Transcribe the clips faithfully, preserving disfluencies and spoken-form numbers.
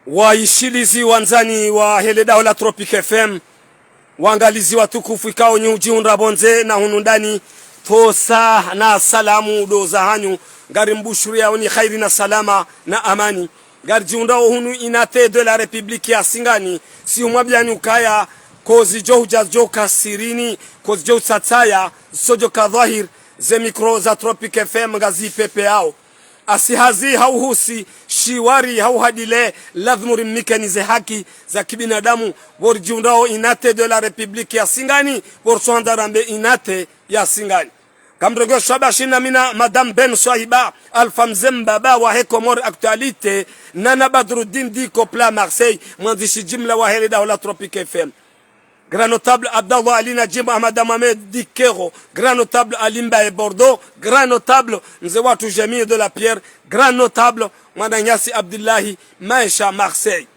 Waishilizi wandzani wahe le daho la Tropic F M, wangalizi watukufu ikao nyi udjihundra pvondze na hunu ndani, tosa na salamu ndo zahanyu, ngari mbushuriyao ni khairi na salama na amani. Ngari djihundrao hunu Unité de la République ya Singani, si humwambiyani ukaya, kozi djo hudja djo ka sirini, kozi djo utsatsaya, zo djo ka dhwahir, ze mikro za Tropic F M ngazi pepeyao. Asi hazi hau husi, shiwari hau hadile, ladhimu rimnikeni ze haki za kibinadamu, pvo ridjihundrao Unité de la République ya Singani, pvo ritsohandza rambe Unité ya Singani. Kamrenge shwaba shina mina Madame Ben Swahiba, Alpha Mze Mbaba wahe Comores Actualité, Nana Badruddin Diko Pla Marseille, mwandzishi jimla wahe le daho la Tropic F M. Grand notable Abdallah Ali Najib Ahmada Mohamed Dikero, grand notable Ali Mbaye Bordeaux, grand notable Mze Watu Jamil de la Pierre, grand notable Mwananyasi Abdullahi Maesha Marseille.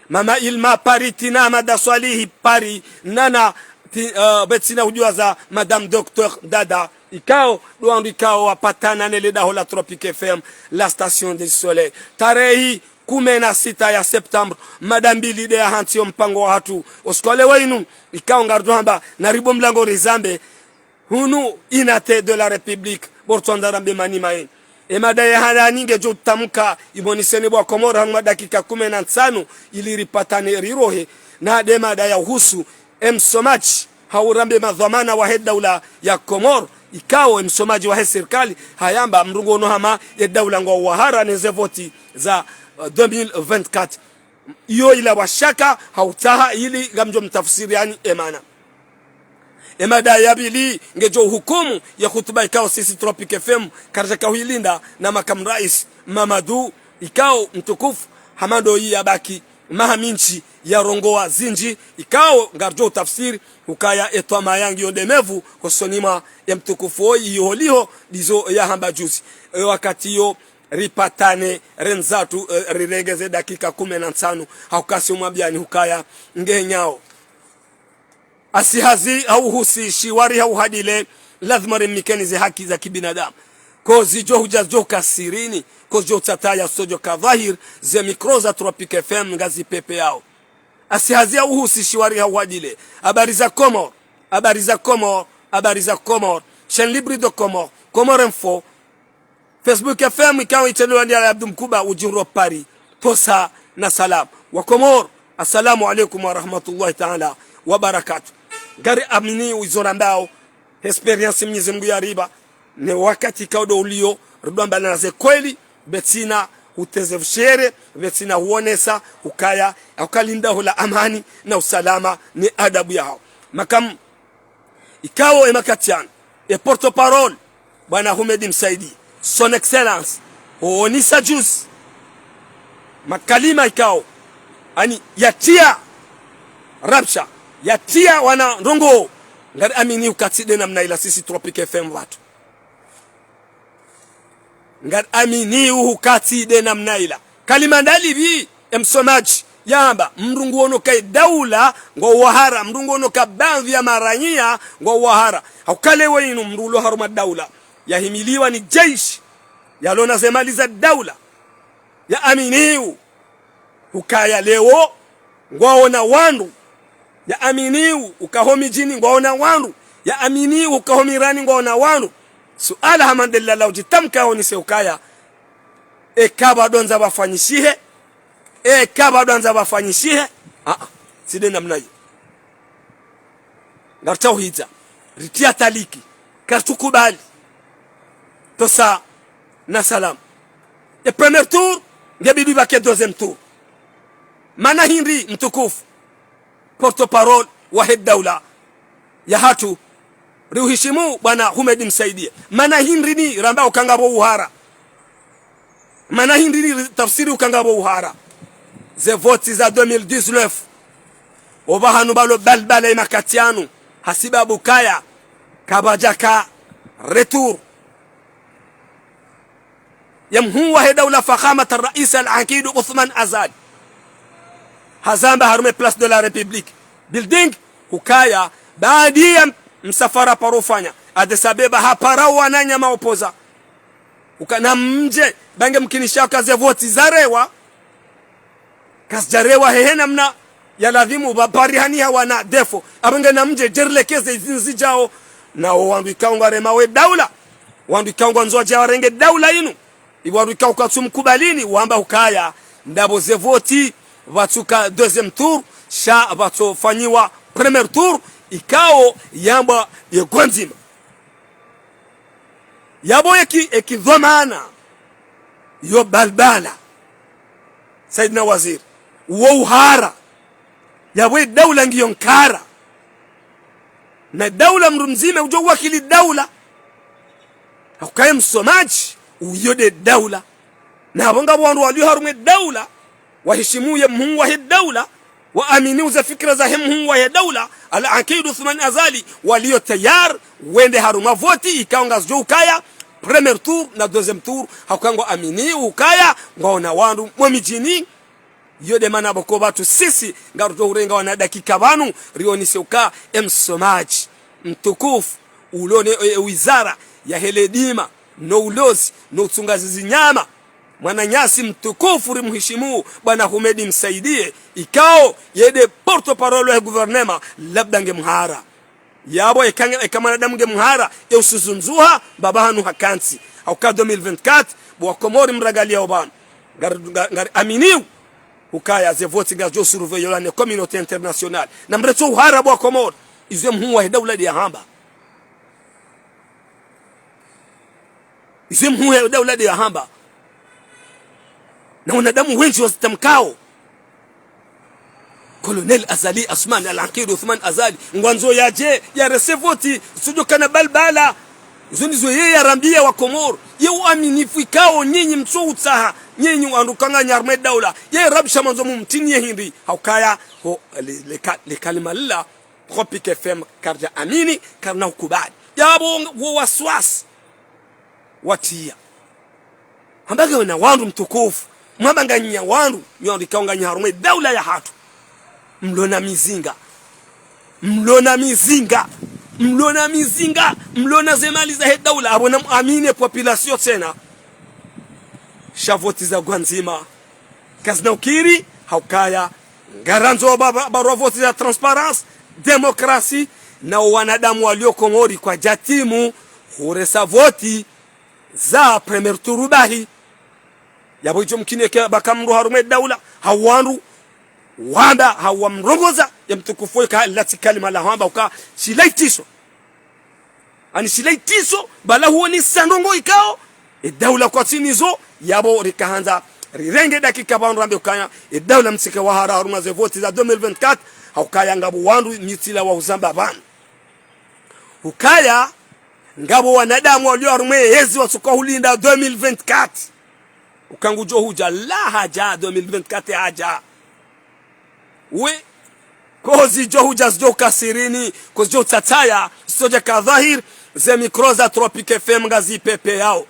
Mama Ilma Paris, Tina Ahmada Swalihi Paris, Nana ti, uh, Betsina Ujuaza, Madame Docteur Dada, ikao, ndo wandru ikao wapatana ne le daho la Tropic F M, la station du soleil. Tarehi kume na sita ya septembre, mada mbili nde ya hantsi yo mpango wahatru. Usiku wa leo inu, ikao ngarijo hamba, na ribo mlango rizambe, hunu Unité de la République, pvo ritsohandza rambe mani maye. E mada ya handani ngejo utamuka, imoniseni bo wa Komori hanu mwa dakika kume na ntsanu, ili ripatane rirohe, na nde mada ya uhusu, e msomadji, hau rambe madhwamana wahe daula ya Komori, ikao e msomadji wahe sirikali, hayamba mrongoo unu hama ye daula ngwa wahara ne ze voti za, eh, deux mille vingt-quatre. Iyo ila washaka, hautaha ili ngamjo mtafsiriyani e mana. E mada ya pvili, ngejo uhukumu ye hutuba ikao sisi Tropic F M, karija kahuilinda na makamu rais, Mamadou, ikao mtukufu, hama ndo yi yabaki, maha mindji yarongowa zindji, ikao ngarijo utafsiri, ukaya e twamaya ngiyo ndemevu, hosoni mwa ye mtukufu oyi, iyo holiho, ndizo yahamba juzi. E wakati iyo, ripatane, rendzatu, eh, rirenge ze dakika kume na ntsanu, hauka si umwambiyani ukaya, ngenyao. Asi hazi hau husi, shiwari hau hadile, ladhimu rimnikeni ze haki za kibinadamu. Kozi djo hudja djo ka sirini, kozi djo utsataya zo djo ka dhwahir, ze mikro za Tropic F M ngazi pepeyao. Asi hazi hau husi, shiwari hau hadile. Habari za Komori, habari za Komori, habari za Komori. Chaîne libre de Comores, Comores Info, Facebook F M ikao itrendelwa ndi Ali Abdu Mkuba udjihundro Paris. Tosa na salam. Wa Komori, assalamu alaikum wa rahmatullahi taala wa barakatuh. Ngari amini izo rambao, expérience Mnyezi Mungu yaripva, ne wakati ikao ndo uliyo, ridjo amba na ze kweli, betsina huteze vushere, betsina huonesa, ukaya, ukalinda hula amani na usalama ne adabu yahao. Makamu, ikao e makati yanu, e porte-parole, bwana Houmed Msaidié, son excellence, hoonesa juzi, makalima ikao, ani yatiya rabsha, yatiya wana ndrongoo, ngari amini uka tsi nde namna ila sisi Tropic F M pvatru. Ngari amini uka tsi nde namna ila. Kalima ndalipvi, e msomadji, yamba, mdru nguono ka e daula, ngwa wahara, mdru nguono ka baadhwi ya maranya, ngwa wahara. Hauka leo inu, mdru ulo harumwa daula, yahimiliwa ni jeshi, yalona ze mali za daula, yaaminiu, ukaya leo, ngwaona wandru, yaaminiu, uka ho midjini, ngwaona wandru, yaaminiu, uka ho mirani, ngwaona wandru. Suala hama ndeli la udjitamka yaonese ukaya, eka pvwa ndo wandza pvafanyishihe, eka pvwa ndo wandza pvafanyishihe, aa, tsi nde namna iyo. Ngaritsaho hidza, ritiya taliki, karitsukubali. Tosa na salam. E premier tour, ngebidi pvake deuxième tour. Mana hindri mtukufu, porte-parole wahe daula yahatru, riuhishimu bwana Houmed Msaidié. Mana hindri ni ramba uka ngapvo uhara. Mana hindri ni tafsiri uka ngapvo uhara. Ze voti za deux mille dix-neuf. Opvahanu pvalo balbala e makati yanu. Hasibabu kaya, kapvadjaka retour ya mhuu wahe daula, fakhamat al-rais al-akid Othman Azali. Hazamba harumwa e Place de la République building, hukaya, baada ya msafara paro ufanya Addis Abeba, hapara wananya maopoza. Uka namdje, ba nge mkinisha uka ze voti zarewa, Kazidjarewa hehe namna ya ladhimu, pvapvo pvarihanyiha wana défaut. Apvo ngena mdje djerilekeze izi ndzidjao. Na wo wandru ikao ngwaremao ye daula, wandru ikao ngwandzo wadje warenge daula inu, iwandru ikao kwatsu mkubalini, wamba ukaya ndapvo ze voti pvatsuka deuxième tour, sha pvatsofanyiwa premier tour, ikao yambwa ye gwandzima. Yapvo eki, eki dhwamana yo balbala, Saidina Waziri, wo uhara, yapvo ye daula ngiyo nkara. Na daula mndru mdzima udjo wakili daula. Haukaye msomadji, uyo nde daula. Na apvo ngapvo wandru walio harumwa ye daula, wahishimu ye mhuu wahe daula, waamini uze fikira zahe mhuu wahe daula, Al-Aqid Uthman Azali, walio tayari wende harumwa voti, ikao ngazidjo ukaya premier tour na deuxième tour, hauka ngwaamini ukaya ngwaona wandru mwa midjini. Iyo nde mana pvoko pvatsu sisi ngarudjo urenga wana dakika pvanu, rionese uka emsomadji mtukufu, ulo ne, e, wizara yahe ledima, no ulozi, no utsunga zinyama, mwananyasi mtukufu rimuhishimu, bwana Humedi Msaidie, ikao ye nde porte-parole wahe gouvernement, labda nge mhara. Yapvo eka nge, eka mwanadamu nge mhara, ye usuzunzuha, mbaba hanu hakantsi. Hauka deux mille vingt-quatre, bo wa Komori mrangaliao pvanu. Ngari, ngari, ngari aminiu ukaya ze voti ngazidjo surveiller ne communauté internationale. Na mretso uhara bo wa Komori. Izo ye mhuu wahe daula nde yahamba. Izo ye mhuu wahe daula nde yahamba. Na wanadamu wendji wazitamkao. Colonel Azali Assoumani, Al-Aqid Uthman Azali, ngwandzo yadje, yarese voti, zitsodjo kana balbala. Izo ndizo ye yarambia wa Komori. Ye uaminifu ikao nyinyi mtso utsaha, nyinyi wandru ikao nganyi harumwa ye daula. Ye rabsha mwandzo mumtini ye hindri. Haukaya, ho, le, le, ka- le kalima lila, Tropic F M karidja amini, karina ukubali. Yapvo wo waswasi watia. Hamba nge wena wandru mtukufu, mwamba nganyi wandru, nyi wandru ikao nganyi harumwa ye daula yahatru. Mlo na mizinga. Mlo na mizinga. Mlo na mizinga. Mlo na ze mali zahe daula. Apvo na muamini population tsena. Sha voti za gwandzima kazina ukiri, haukaya ngarandzo ba- ba- barua voti za transparence, démocratie, na wanadamu walio Komori kwadjatimu huresa voti za premier tour bahi. Yapvo idjo mkini eka pvaka mndru harumwa ye daula, hau wandru wamba, hau wamrongoza, ye mtukufu eka latsi kalima la hamba uka shila itisho. Ani shila itisho, bala huonesa ndrongo ikao ye daula kwatsina izo. Yapvo rikahandza rirenge dakika pvanu rambe ukaya ye daula mtsike wahara harumwa ze voti za deux mille vingt-quatre, haukaya ngapvo wandru mitsila wa uzamba pvanu. Ukaya ngapvo wanadamu walio harumwa ye yezi watsoka hulinda deux mille vingt-quatre. Uka ngudjo hudja, la hadja, deux mille vingt-quatre hadja. We, kozidjo hudja zidjo uka sirini, kozidjo utsataya, zitsodja ka dhahir, ze mikro za Tropic F M ngazi pepe yao.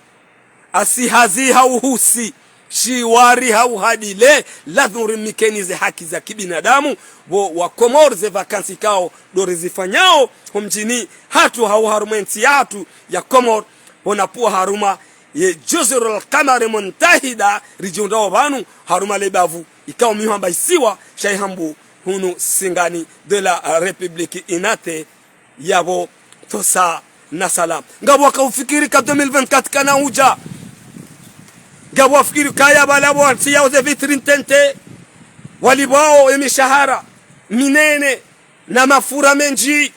Asi hazi hau husi, shiwari hau hadile, ladhimu rimikeni ze haki za kibinadamu, pvo wa Komori ze vacances ikao ndo rizifanyao, ho mdjini hatru hau harumwa ye ntsi yahatru ya Komori, pvo na pvwa harumwa ye Juzurul Qamari Muntahida, ridjihundrao pvanu harumwa le bavu ikao mi hamba isiwa sha ihambu hunu Singani de la République Inate, yapvo tosa na salam. Ngapvo wakaufikiri ka deux mille vingt-quatre kana udja. Ngapvo wafikiri kaya pvala pvo watsiyao ze vitrine tente, walipvwao ye mishahara minene na mafura mendji,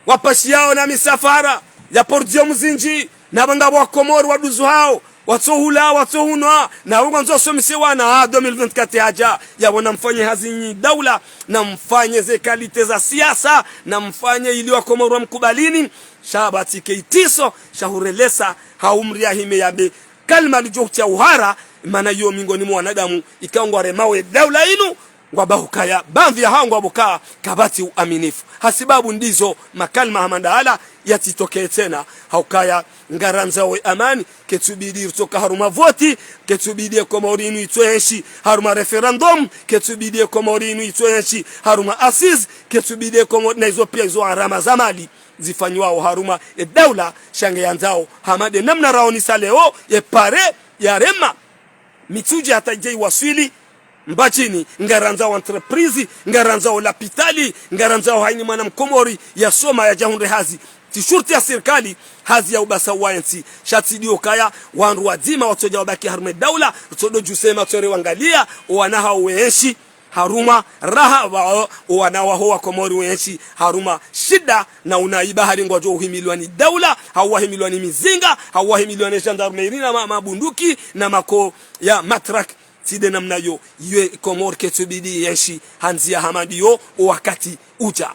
wapashiyao na misafara ya por diem zindji, na pvanga pvo wa Komori waduzuhao, watsohula, watsohunwa, na pvo ngwandzo wasomise wana, ah, deux mille vingt-quatre hadja, yapvo na mfanye hazi nyi daula, na mfanye ze qualité za siasa, na mfanye ili wa Komori wamkubalini, sha pvatsike itisho, sha hurelesa, ha umri ya hime yabe, kalima lidjo hutia uhara, mana yo mingoni mwa wanadamu, ikao ngwaremao ye daula inu, ngwamba hukaya, pvamvi ya hao ngwamba uka, kapvatsi uaminifu. Hasibabu ndizo makalima hama ndahala, yatsitokee tsena, haukaya, ngarandzao ye amani, ketsubidi ritsoka harumwa voti, ketsubidi ye Komori inu itsoenshi harumwa référendum, ketsubidi ye Komori inu itsoenshi harumwa assises, ketsubidi ye Komori, na izo pia izo gharama za mali zifanyiwao harumwa ye daula, sha nge yandzao, hama nde namna raonesa leo, ye pare, yarema, mitsudje hata idje iwaswili, Mbadjini, ngarandzao entreprise, ngarandzao lapitali, ngarandzao haina mwana mkomori yasoma yadje yahundre hazi. Tsi shurti ya sirikali, hazi ya ubasa wa entsi. Sha tsi ndo ukaya, wandru wadzima watsodja wabaki harumwa e daula, ritsodo djusema tsore wangalia, owana hawo wenshi harumwa raha, wa, owana waho wa Komori wenshi harumwa shida, na unaiba hari ngwadjo uhimilwa ni daula, hau wahimilwa ni mizinga, hau wahimilwa ni gendarmerie na ma, mabunduki, na mako ya matraque. Tsi nde namna yo, ye Komori ketsubidi yenshi ha ndzia hama ndiyo, o wakati udja.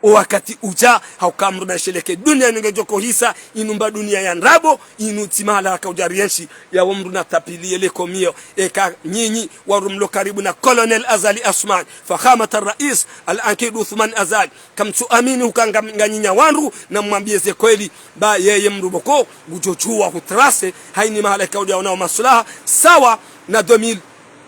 O wakati udja, hauka mdru na sheleke dunia ningedjo kohisa, inu mba dunia ya ndrabo, inu tsi mahala yaka udja riyenshi, yawo mdru na tapiliye le komiyo, eka nyinyi, wandru mlo karibu na Colonel Azali Assoumani, فخامة الرئيس العنكيد عثمان أزالي, kamtsu amini huka nga, nga nyinyi wandru, na mwambiye ze kweli, ba yeye mdru boko, ngudjo djuwa hutrase, haina mahala yaka udja onao maslaha, sawa na deux mille,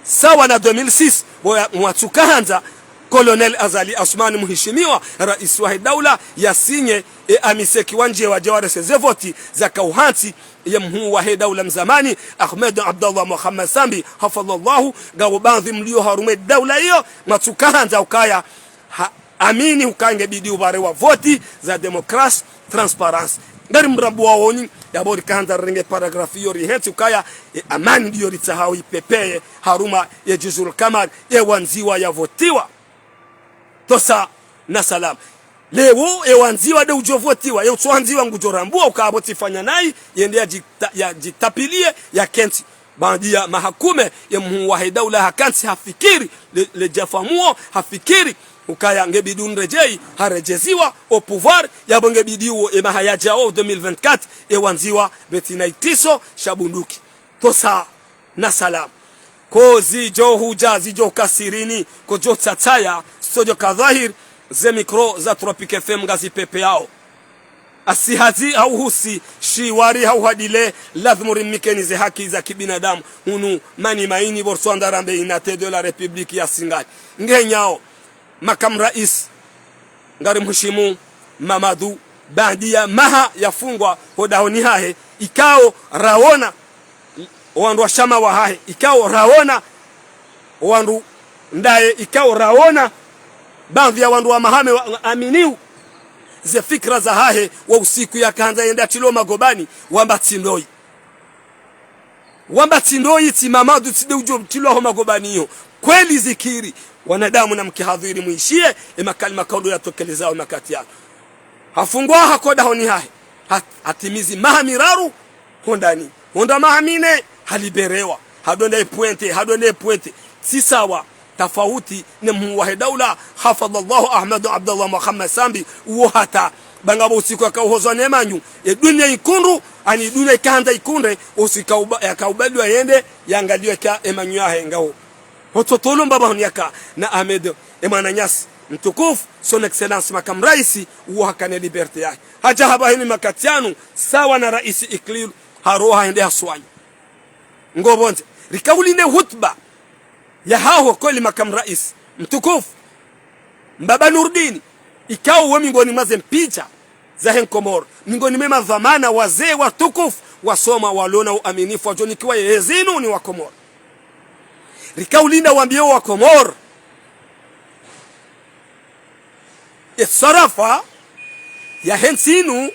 sawa na deux mille six, bo ya mwatsuka handza, Colonel Azali Assoumani muhishimiwa, raisi wahe daula, yasinye, e amise kiwandje wadje warese ze voti, zaka uhantsi, ye mhuu wahe daula mzamani, Ahmed Abdallah Mohamed Sambi, hafidhahullahu, ngawo baadhwi mlio harumwa e daula iyo, mwatsuka handza ukaya, ha, amini huka ngebidi upvare wa voti za démocratie, transparence. Ngari mrambuwa wonyi, yabo rika handza rirenge paragraphe iyo rihentsi ukaya, e amani ndiyo ritsahao ipepeye, harumwa ye Juzur Kamar, ye wandziwa yavotiwa. Tosa na salama. Leo, ye wandziwa nde udjo votiwa, ye utso wandziwa ngudjo rambuwa, uka abo tsifanya nayi, yende yadjita, yadjitapiliye, yakentsi. Baanda ya mahakume, ye mhuu wahe daula hakantsi hafikiri, le, le djafamuo hafikiri, ukaya ngebidi unredjeyi, haredjeziwa, o pouvoir, yabo ngebidi uwo, e maha yadjao, deux mille vingt-quatre, ye wandziwa, beti na itiso, sha bunduki. Tosa na salama. Ko zidjo hudja, zidjo ka sirini, ko djo tsatsaya, sodjo ka dhwahiri, ze micro za Tropic F M ngazipepeyao. Asi hazi hau husi, shiwari hau hadile, lazimu rimnikeni ze haki za kibinadamu. Hunu mani maini borso andarambe inate de la République ya Singani. Ngenyao, makamu raisi, ngari mheshimu Mamadou, baanda ya maha yafungwa ho dahoni hahe, ikao raona, o wandru wa shama wahahe, ikao raona, o wandru ndaye, ikao raona, baadhwi ya wandru wa mahame wa, aminio, ze fikira zahahe, wo usiku yaka handza yende yatrilwe magobani, wamba tsi ndoyi. Wamba tsi ndoyi, tsi Mamadou, tsi nde udjo trilwa ho magobani iyo. Kweli zikiri, wanadamu na mkihadhwiri mwishiye, e makalima kaundro yatokelezao makati yanu. Hafungwa hako dahoni hahe. Hat-, hatimizi maha miraru, hondani. Honda maha mine, haliberewa. Hadonda e pointe, hadonda e pointe. Tsi sawa, tafauti, ne mhuu wahe daula, hafidhahullahu Ahmed Abdallah Mohamed Sambi, uwo hata. Ba ngapvo usiku yaka uhozwa ne manyu. E dunia ikundru, ani dunia ika handza ikundre, usiku yaka uba-, yaka ubaliwa yende, yangaliwe ka e manyu yahe ngawo. Hototolo mbaba honi yaka, na Ahmed, e mwananyasi, mtukufu, son excellence makamu raisi, uwo hakane liberté yahe. Hadja haba heni makati yanu, sawa na raisi iklilu, haroha hende haswali. Ngopvondze, rika ulinde hutuba yahaho kweli makamu raisi, mtukufu, mbaba Nurdini, ikao we mingoni mwa ze mpija zahe Nkomoro, mingoni mwe madhwamana wazee watukufu, wasoma, walona uaminifu, wadjonikiwa ye yezi inu ni Wakomoro. Rika ulinda wambiye Wakomoro, e swarafa yahe ntsi inu,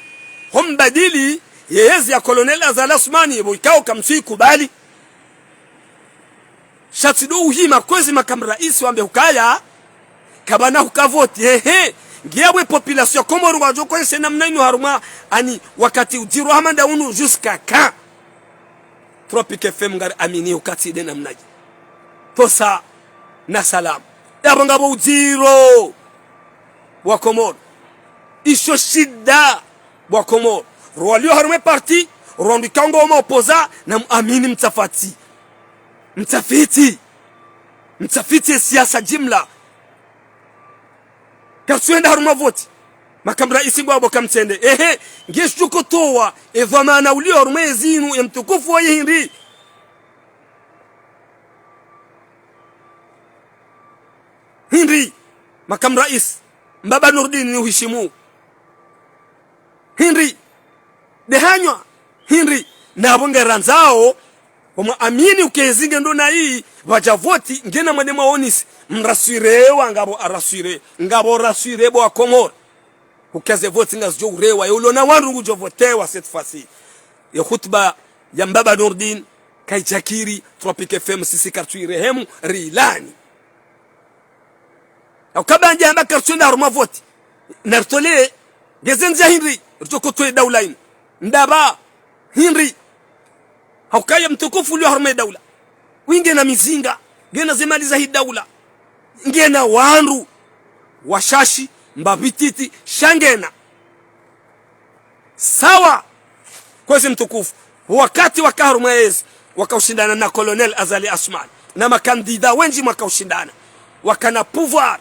ho mbadili ye yezi ya Colonel Azali Assoumani, ebo ikao kamtsu ikubali. Sha tsi ndo uhima kwezi makamu raisi wambe hukaya, kapvana huka voti, hehe. Ngiya bwe population ya Komoro wadjo kweshe namna inu harumwa, ani wakati udziro hama nda unu jusqu'à quand? Tropic F M ngari amini huka tsi nde namna yi. Tosa na salama. Yabo ngapvo udziro wa Komoro. Isho shida wa Komoro. Rwalio harumwa e parti, rwandru ikao ngo ma opposants, na muamini mtsafati. Mtsafiti. Mtsafiti e siasa jimla. Kartsu henda harumwa voti. Makamu raisi ngwapvo kamtsende. Ehe, nge shuko towa, e dhwamana ulio harumwa yezi inu, e mtukufu wa hindri. Hindri, makamu raisi, mbaba Nurdini ni uheshimu. Hindri, de hanywa, hindri, na pvo nge randzao, Pvo mwaamini uka ezi nge ndo na iyi, pvadja voti, ngena mwende mwaonise. Mraswire wa ngapvo araswire, ngapvo raswire bo Wakomori. Uka ze voti ngazidjo urewa, ye ulo na wandru ngudjo votewa cette fois-ci. Ye hutuba ya mbaba Nurdin, kayidjakiri, Tropic F M sisi kartsu irehemu, rilani. Hauka bandzi hamba kartsu enda harumwa voti. Nartole, ngeze ndzia hindri, ridjo kotowa ye daula inu. Ndapvi, hindri. Hauka ye mtukufu ulio harumwa ye daula. Wi ngena mizinga, ngena ze mali za hi daula. Ngena wandru, washashi, mbapvi titi, sha ngena. Sawa, kwezi mtukufu. Wakati waka harumwa yezi, waka ushindana na Colonel Azali Assoumani. Na makandida wendji mwaka ushindana. Wakana pouvoir.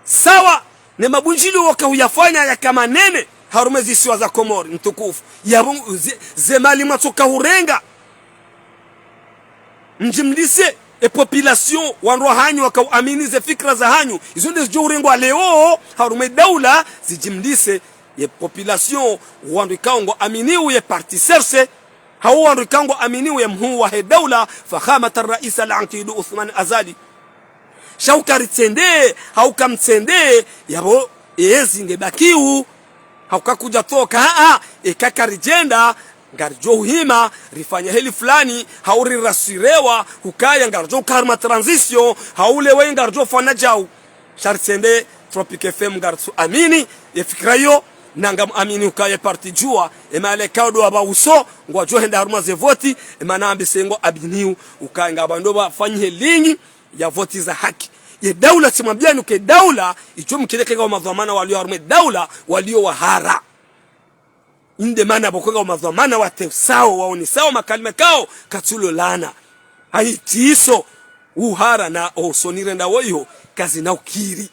Sawa, ne mabundjilio waka huyafanya yaka manene, harumwa zisiwa za Komori, mtukufu. Yapvo ze, ze mali mwatsoka hurenga. Mdjimlise, e population, wandru wahanyu waka uamini ze fikira zahanyu. Izo nde zidjo urengwa leo, harumwa ye daula, zidjimlise, ye population, wandru ikao ngwaaminiwo ye parti C R C, hau wandru ikao ngwaaminiwo ye mhuu wahe daula, Fakhamat al-Rais al-Ankid Othman Azali. Sha uka ritsende, hauka mtsende, yapvo, ezi nge bakiwu. Hauka kudja toka, aa, eka karidjenda, ngaridjo uhima, rifanya heli fulani, hau riraswirewa, hukaya ngaridjo uka harumwa transition, hau lewe ngaridjo fanya djau. Sha ritsende, Tropic F M ngaritsu amini, ye fikira iyo, na ngamuamini ukaya ye parti Juwa, e malaika odo wapva uso, ngwadjo henda harumwa ze voti, e mana ambise ngwaaminiwo, ukaya ngapvo ndo pvafanyihe linyi, ya voti za haki. Ye daula tsimwambiani uka ye daula, itso mkireke ngapvo madhwamana walio harumwa ye daula, walio wahara. Inde mana pvoko ngapvo madhwamana watewusao, waonesao makalima kao, katsulo lana. Hayi tiso, uhara na osoni renda woyiho, kazina ukiri.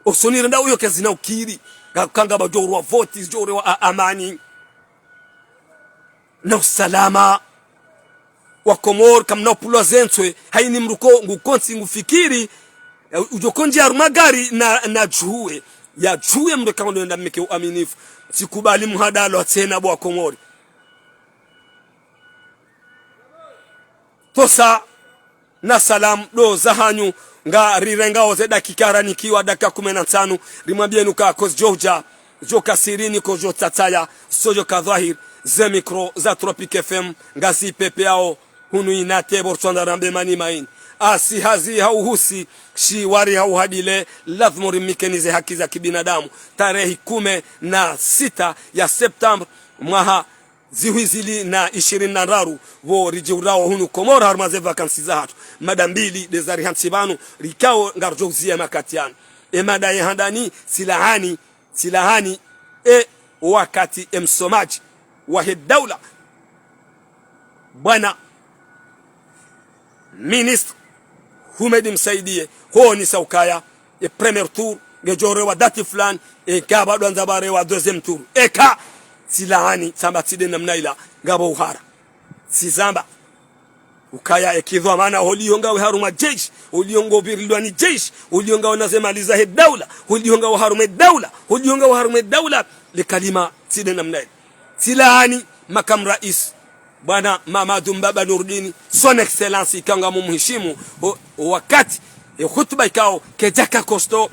Osoni renda woyiho, kazina ukiri. Nga, kanga pvadjo urwa voti, zidjo urewa a-, amani. Na usalama. Wakomori, kamna upvulwa ze ntswe, hayini mdru ko, ngukontsi ngufikiri, eh, udjo kondji harumwa gari na, na djuwe. Ya djuwe mdru kaondo enda mmeke uaminifu. Tsikubali mhadalo tsena bo Wakomori. Tosa na salamu ndo zahanyu, ngarirengao ze dakika ranikiwa dakika kume na ntsanu, rimwambieni uka kozidjo udja, zidjo ka sirini kozidjo tsatsaya, zidjo ka dhwahiri, ze mikro za Tropic F M, ngazi pepeao, hunu inate pvo ritswanda rambe mani maini. Asi hazi hauhusi, shiwari hauhadile, lazimu rimnikeni ze haki za kibinadamu. Tarehi kume na sita ya septembre, mwaha zihwi zili na ishirini na ndraru, pvo ridjiurao hunu Komori harumwa ze vacances zahatru. Mada mbili nde zarihantsi pvanu, rikao ngaridjo uziya makati yanu. E mada ye handani, tsilahani, tsilahani, e wakati e msomadji wahe daula, bwana ministre Houmed Msaidie, honesa ukaya, e premier tour, ngedjo rewa dati fulani, eka pvadjwandza pvarewa deuxième tour. Eka, tsilahani, tsamba tsi nde namna ila, ngapvo uhara. Tsizamba. Ukaya eki dhwamana, holiho ngawe harumwa jeshi, holiho ngo pvirilwa ni jeshi, holiho ngawe na ze mali zahe daula, holiho ngawe harumwa daula, holiho ngawe harumwa daula, le kalima tsi nde namna ila. Tsilahani, makamu rais, bwana Mamadou Mbaba Nourdine, son excellence, ikao ngamumhishimu, o, o wakati, e hutuba ikao, kedjaka kosto,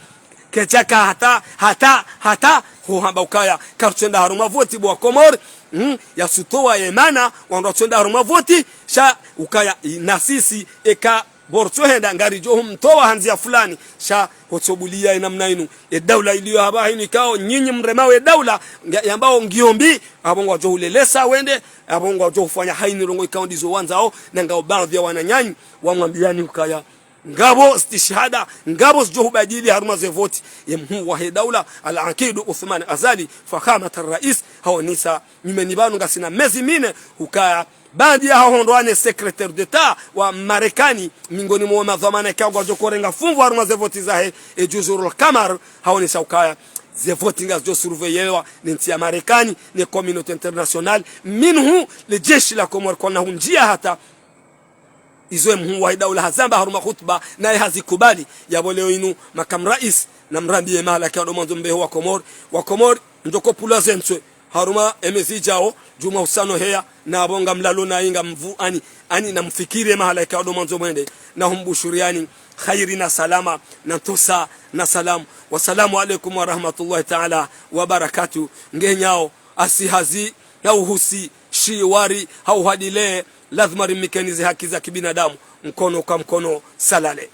kedjaka hata, hata, hata, huhamba ukaya, karitswenda harumwa voti bo Wakomori, mm, yasutowa ye mana, wandru watswenda harumwa voti, sha ukaya, i, na sisi, eka, pvo ritsohenda, ngaridjo humtowa ha ndziya fulani, sha, hotsobuliya ye namna inu, e daula iliyo hapvaha inu ikao, nyinyi mremao e daula, nga, yambao ngiyo mbi, apvo ngwadjo hulelesa wende, apvo ngwadjo hufanya hayini ndrongoo ikao ndizo wandzao, na ngao baadhwi ya wananyanyu, wamwambiyani ukaya, ngapvo stishihada, ngapvo zidjo hubadili harumwa ze voti, ye mhuu wahe daula, Al-Ankid Othman Azali, Fakhamat al-Rais, haonesa, nyumeni pvanu ngasina mezi mine, ukaya, baanda ya hahondrwa ne secrétaire d'État wa Marekani, mingoni mwa madhwamana ikao ngwadjo korenga funvu harumwa ze voti zahe, e Djuzurul Kamar, haonesa ukaya, ze voti ngazidjo surveillewa, ne ntsi ya Marekani, ne communauté internationale, minhu, le jeshi la Komori, kwana hundjiya hata, izo e mhuu wahe daula hazamba harumwa hutuba, naye hazikubali, yapvo leo inu, makamu rais, namrambiye mahala kado mwandzo mbeho Wakomori, Wakomori, ndjo kopvulwa ze ntswe, harumwa emezi idjao, djumwa usano heya, na apvo ngamlalo na inga mvu ani, ani na mfikiri mahala ikao ndo mwandzo mwende, na humbushuriani khairi na salama, na ntosa na salamu. Wassalamu alaikum warahmatullahi taala wabarakatuh. Ngenyao, asi hazi, na uhusi, shiwari, hau hadile, lazima rimnikeni ze haki za kibinadamu, mkono kwa mkono, salale.